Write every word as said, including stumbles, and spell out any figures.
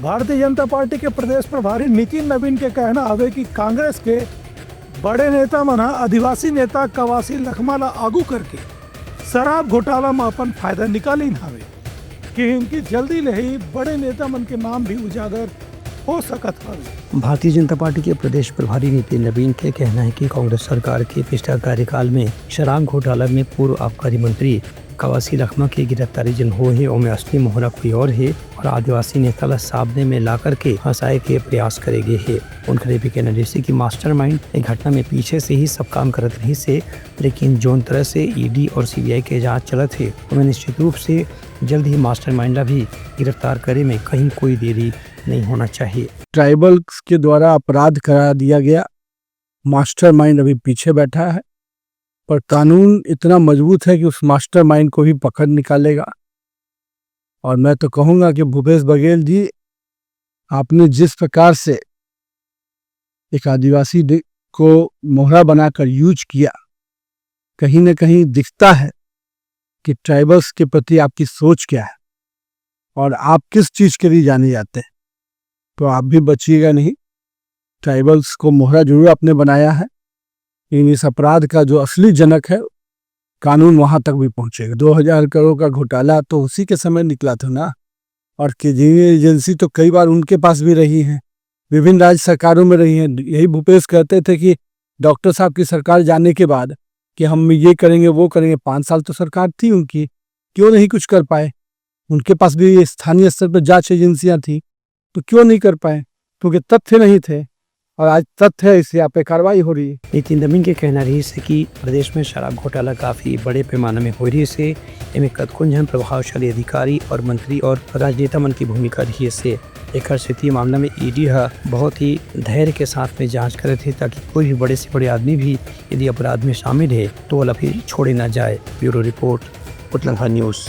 Bharatiya Janata party के प्रदेश प्रभारी नितिन नवीन के कहना हवे कि कांग्रेस के बड़े नेता मन ह आदिवासी नेता कवासी लखमा ला आगू करके शराब घोटाला म अपन फायदा निकालिन हवे, कि इनकी जल्दी ले ही बड़े नेता मन के नाम भी उजागर हो सकत हवे। भारतीय जनता पार्टी के प्रदेश प्रभारी नितिन नवीन के कहना है कि कांग्रेस सरकार के पिछला कार्यकाल में शराब घोटाला में पूर्व आबकारी मंत्री कवासी लखमा के गिरफ्तारी जन हो हे, ओमे असली मोहरा कोई और हे और आदिवासी नेता ला सामने में ला करके फंसाए के प्रयास करे गे हे। उनकर ये भी कहना जैसे कि मास्टरमाइंड ए घटना में पीछे से ही सब काम करत रहिस हे, लेकिन जोन तरह से ईडी और सीबीआई के जांच चलत हे, ओमे निश्चित रूप से जल्द ही मास्टरमाइंड ला भी गिरफ्तार करे में कहीं कोई देरी नहीं होना चाहिए। ट्राइबल्स के द्वारा अपराध करा दिया गया, मास्टरमाइंड अभी पीछे बैठा है, पर कानून इतना मजबूत है कि उस मास्टरमाइंड को भी पकड़ निकालेगा। और मैं तो कहूँगा कि भूपेश बघेल जी, आपने जिस प्रकार से एक आदिवासी डे-, को मोहरा बनाकर यूज किया, कहीं ना कहीं दिखता है कि ट्राइबल्स के प्रति आपकी सोच क्या है और आप किस चीज़ के लिए जाने जाते हैं। तो आप भी बचिएगा नहीं, ट्राइबल्स को मोहरा जरूर आपने बनाया है, लेकिन इस अपराध का जो असली जनक है, कानून वहां तक भी पहुंचेगा। दो हज़ार करोड़ का घोटाला तो उसी के समय निकला था ना। और केंद्रीय एजेंसी तो कई बार उनके पास भी रही है, विभिन्न राज्य सरकारों में रही है। यही भूपेश कहते थे कि डॉक्टर साहब की सरकार जाने के बाद कि हम ये करेंगे, वो करेंगे। पाँच साल तो सरकार थी उनकी, क्यों नहीं कुछ कर पाए? उनके पास भी स्थानीय स्तर पर जांच एजेंसियां थी, तो क्यों नहीं कर पाए? क्योंकि तथ्य नहीं थे, और आज तथ्य है, इसलिए आप पे कार्रवाई हो रही है। नितिन नवीन के कहना रहिस हे कि प्रदेश में शराब घोटाला काफी बड़े पैमाना में हो रहिस हे, एमे कतकोन झन प्रभावशाली अधिकारी और मंत्री और राजनेता मन की भूमिका रहिस हे। एकर सेती मामला में ईडी ह बहुत ही धैर्य के साथ में जांच करत हे, ताकि कोई भी बड़े से बड़े आदमी भी यदि अपराध में शामिल हे, तो ओला फिर छोड़े ना जाए। Bureau report, Utlangha news.